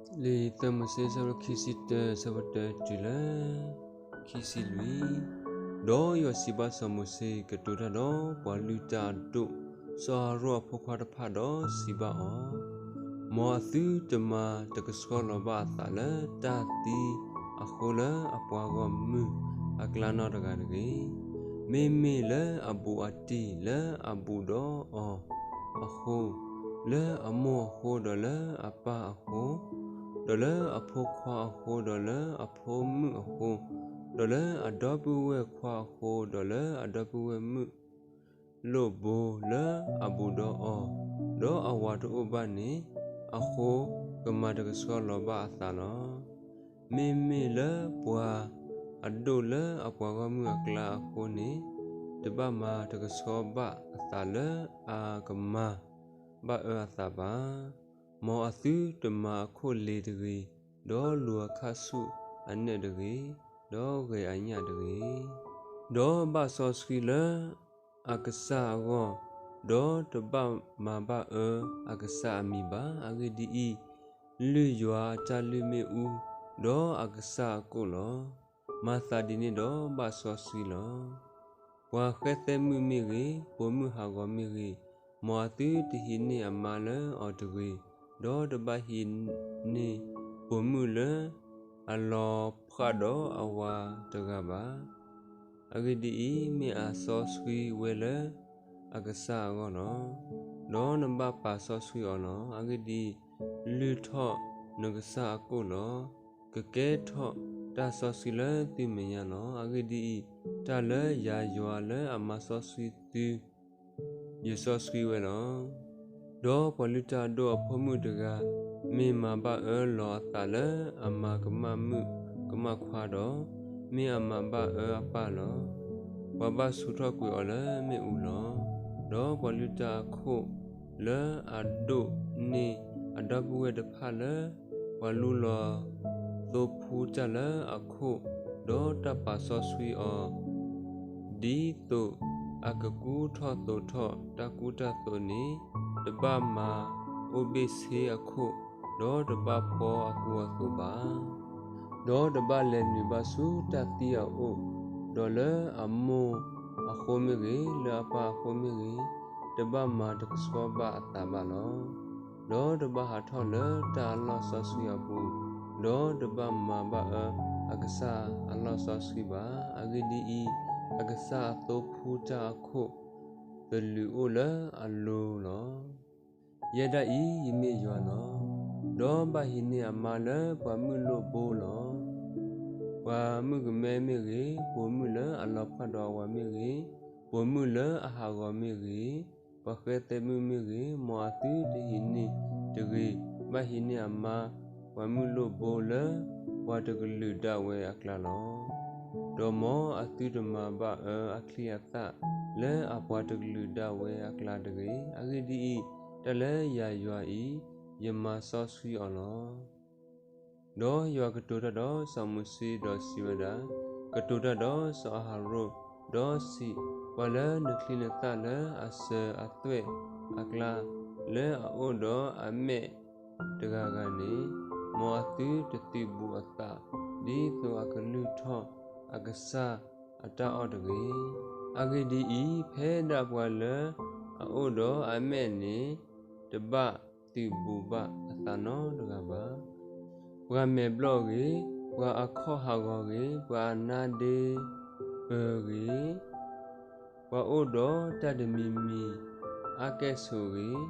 လံာ်သၢမိၤၡ့ အဆၢဒိၣ်ခံဆံတၢ အဆၢဖိတၢတုၤလၢ ခံဆံလွံၢ်. ဒီးယွၤစံးဘၣ်စီၤမိၤၡ့, ကတိၤတၢ်ဒီးပှၤလုၢ်တၢ်အဒိၣ် စီၤအၤဟရိၣ်အဖိခွါတဖၣ်ဒီးစံးဘၣ်အီၤ, မ်အသုတမၤတကဆှီလီၤဘၣ်အသးလၢတၢ်သံအဃိ လၢအပှၤဂီၢ်မုၢ်အကျါနီတဂၤတဂ့ၤ. မ့မ့ၢ်လၢအဘူးအတံၢ်, လၢအဘူးဒီးအီၤအဃိ, လၢအမိၢ်အဃိ, ဒီးလၢအပၢ်အဃိ, ဒီးလၢအဖိခွါအဃိ, ဒီးလၢအဖိမုၣ်အဃိ, ဒီးလၢအဒီပုၢ်ဝဲၢ်ခွါအဃိ, ဒီးလၢအဒီပုၢ်ဝဲၢ်မုၣ် လိၣ်ဘိလၢအဘူးဒီးအီၤ, ဒီးအဝၤတအိၣ်ဘၣ်န့ၣ်အဃိ, ကမၤတကဆှီလီၤဘၣ်အသးလီၤ. မ့မ့ၢ်လၢပှၤအဒိၣ်လၢအပှၤဂီၢ်မုၢ်အကျါအဃိန့ၣ်, တဘၣ်မၤတကဆှီဘၣ်အသးလၢအကမၤဘၣ်အၢအသးဘၣ်. မ်အသုတမၤအခိၣ်လ့ၤတဂ့ၤ, ဒီးလူၤအခၣ်ဆူၣ်အနၢၣ်တဂ့ၤ, ဒီးဂဲၤအညၣ်တဂ့ၤ. ဒီးဘၣ်စီဆှံလၢအကစၢ်အဂီၢ်, ဒီးတဘၣ်မၤဘၣ်အၢအကစၢ်အမံၤဘၣ်. အဂ့ၢ်ဒ်အံၤ, လုၢ်ယွၤအတၢ်လုၢ်မ့ၣ်အူ, ဒီးအကစၢ်အကိၣ်လီၤ. မၤသးဒ်န့ၣ်ဒီးဘၣ်စီဆှံလီၤ. ပှၤဃဲသဲမုၣ်မ့ၢ်ဂ့ၤ, ပိာ်မုၣ်ဟးဂီၤမ့ၢ်ဂ့ၤ, မ်အသုတဟံးန့ၢ်အမါလၢအီၤတဂ့ၤ, ဒီးတဘၣ်ဟံးန့ၢ်ပိာ်မုၣ်လၢအလီၤဖှၣ်ဒီးအဝၤတဂၤဘၣ်. အဂ့ၢ်ဒ်အံၤ, မ့ၢ်အစီဆှံဝဲလၢအကစၢ်အဂီၢ်လီၤ. ဒီးနဘၣ်ပာ်စီဆှံအီၤလီၤ. အဂ့ၢ်ဒ်အံၤ, လုၢ်ထီၣ်နကစၢ်အကိၣ်လီၤ. ကကဲထီၣ်တၢ်စီဆှံလၢသုမဲာ်ညါလီၤ. အဂ့ၢ်ဒ်အံၤ, တၢ်လၢယၤယွၤလၢအမၤစီဆှံသု ယစီဆှံဝဲလီၤ. ဒီးပှၤလုၢ်တၢ်အဒိၣ်အဖိမုၣ်တဂၤ, မ့ၢ်မၤဘၣ်အၢလီၤအသးလၢအမၤကမၣ်မုၣ်ကမၣ်ခွါဒီး, မ့ၢ်အမၤဘၣ်အၢအပၢ်လီၤ. ပှၤဘၣ်ဆူးထီၣ်ကွံာ်အီၤလၢမ့ၣ်အူလီၤ. ဒီးပှၤလုၢ်တၢ်အခိၣ်လၢအဒိၣ်န့ၢ်အဒီပုၢ်ဝဲၢ်တဖၣ်လၢ ပှၤလူလီၤသိဖှူတၢ်လၢအခိၣ်, ဒီးတၢ်ပာ်စီဆှံအီၤ ဒ်သိးအကကူထီၣ်သိးထီၣ်တၢ်ကူတၢ်သိးန့ၣ်, တဘၣ်မၤအိၣ်ဘ့ၣ်ဆ့အခိၣ်, ဒီးတဘၣ်ဖှီအကူအသိးဘၣ်. ဒီးတဘၣ်လဲၤနုာ်ဘၣ်ဆူတၢ်သံအအိၣ်, ဒီးလၢအမိၢ်အဃိမ့ၢ်ဂ့ၤ, လၢအပၢ်အဃိမ့ၢ်ဂ့ၤ, တဘၣ်မၤတကဆှီဘၣ်အသးဘၣ်လီၤ. ဒီးတဘၣ်ဟးထီၣ်လၢတၢ်အလီၢ်စီဆှံအပူၤ, ဒီးတဘၣ်မၤဘၣ်အၢအကစၢ်အလီၢ်စီဆှံဘၣ်. အဂ့ၢ်ဒ်အံၤ, အကစၢ်အသိဖှူတၢ်အခိၣ် သလုးအိၣ်လၢအလိၤလီၤ. ယဲဒၣ်အံၤယမ့ၢ်ယွၤလီၤ. ဒီးဘၣ်ဟံးန့ၢ်အမါလၢပှၤမုၣ်လိၣ်ဘိလီၤ. ပှၤမုၣ်ကမဲမ့ၢ်ဂ့ၤ, ပိာ်မုၣ်လၢအလီၤဖှၣ်ဒီးအဝၤမ့ၢ်ဂ့ၤ, ပိာ်မုၣ်လၢအဟးဂီၤမ့ၢ်ဂ့ၤ, ပှၤဃဲသဲမုၣ်မ့ၢ်ဂ့ၤ, မ်အသုတဟံးန့ၢ်တဂ့ၤ, ဘၣ်ဟံးန့ၢ်အမါ ပှၤမုၣ်လိၣ်ဘိလၢပှၤတကလုာ်ဒၣ်ဝဲအကျါလီၤ. ဒီးမ်အသုတမၤဘၣ်အၢအချံအသၣ်လၢအပှၤတကလုာ်ဒၣ်ဝဲအကျါတဂ့ၤ. အဂ့ၢ်ဒ်အံၤ, တၢ်လၢယၤယွၤအံၤ ယမၤစီဆှံအီၤလီၤ. ဒီးယွၤကတိၤတၢ်ဒီးစီၤမိၤၡ့ဒီးစံးဝဲဒၣ်, ကတိၤတၢ်ဒီးစီၤအၤဟရိၣ်, ဒီးစံး, ပှၤလၢနချံနသၣ်လၢအစၢၤအသွဲၣ်အကျါ, လၢအအိၣ်ဒီးအမဲာ်တဂၤဂၤန့ၣ်, မ်အသုတသုးဘူးအသး ဒ်သိးအကလုၢ်ထီၣ်အကစၢ်အတၢ်အီၣ်တဂ့ၤ. အဂ့ၢ်ဒ်အံၤ, ဖဲဒၣ်ပှၤလၢအအိၣ်ဒီးအမဲာ်န့ၣ် တဘၣ်သုးဘူးဘၣ်အသးနီတဂၤဘၣ်. ပှၤမဲာ်ဘျီၣ်ဂ့ၤ, ပှၤအခီၣ်ဟးဂီၤဂ့ၤ, ပှၤအနါဒ့ပၢၤဂ့ၤ, ပှၤအိၣ်ဒီးတၢ်တမံၤမံၤအါကဲၣ်ဆိးဂ့ၤ,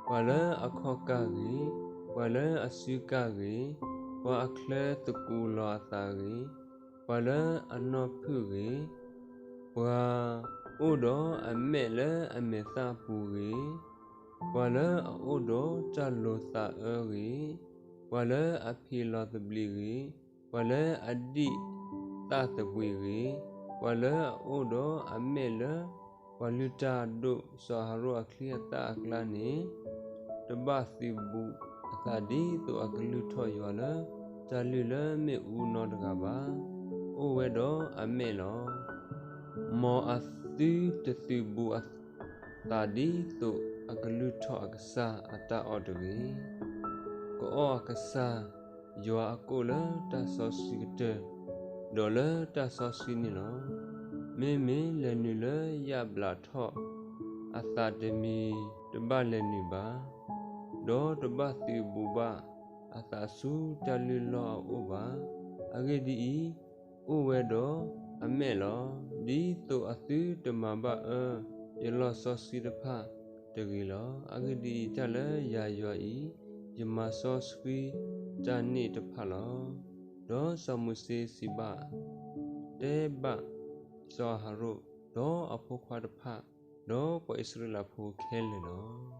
ပှၤလၢအခီၣ်ကၢ်ဂ့ၤ, ပှၤလၢအစုကၢ်ဂ့ၤ, ပှၤအချၢသကူးလီၤအသးဂ့ၤ, ပှၤလၢအနီၢ်ဖုၣ်ဂ့ၤ, ပှၤအိၣ်ဒီးအမဲာ်လၢအမဲာ်သၣ်အပူၤဂ့ၤ, ပှၤလၢအအိၣ်ဒီးတၢ်လိၤသးအၢဂ့ၤ, ပှၤလၢအဖံးလီၤသဘျံးဂ့ၤ, ပှၤလၢအဒံၣ်သၣ်သပှ့ၤဂ့ၤ, ပှၤလၢအအိၣ်ဒီးအမဲာ်လၢ ပှၤလုၢ်တၢ်အဒိၣ်စီၤအၤဟရိၣ်အချံအသၣ်အကျါန့ၣ်, တဘၣ်သုးဘူးအသးဒ်သိးအကလုၢ်ထီၣ်ယွၤလၢတၢ်လုၢ်လၢမ့ၣ်အူနီတဂၤဘၣ်. အိၣ်ဝဲဒီးအမဲာ်လီၤ. မ်အသုတသုးဘူးအသးဒ်သိးအကလုၢ်ထီၣ်အကစၢ်အတၢ်အီၣ်တဂ့ၤ. ကအီၣ်အကစၢ် ယွၤအကိၣ်လၢတၢ်စီဆှံကတၢၢ်, ဒီးလၢတၢ်စီဆှံန့ၣ်လီၤ. မ့မ့ၢ်လဲၤနုာ်လၢယၣ်ဘျးထီၣ်အသးတမံၤတဘၣ်လဲၤနုာ်ဘၣ်, ဒီးတဘၣ်သုးဘူးဘၣ်အသးဆူတၢ်လုၢ်လီၢ်အအိၣ်ဘၣ်. အဂ့ၢ်ဒ်အံၤ, အိၣ်ဝဲဒီးအမဲာ်လီၤ. ဒ်သိးအသုတမၤဘၣ်အၢယလီၢ်စီဆှံတဖၣ်တဂ့ၤလီၤ. အဂ့ၢ်ဒ်အံၤ, တၢ်လၢယၤယွၤအံၤ, ယမၤစီဆှံတၢ်န့ၣ်တဖၣ်လီၤ. ဒီးစီၤမိၤၡ့စံးဘၣ်, တဲဘၣ်စီၤအၤဟရိၣ်, ဒီးအဖိခွါတဖၣ်, ဒီးပှၤအံၣ်စရ့လးဖိခဲလၢာ်လီၤ.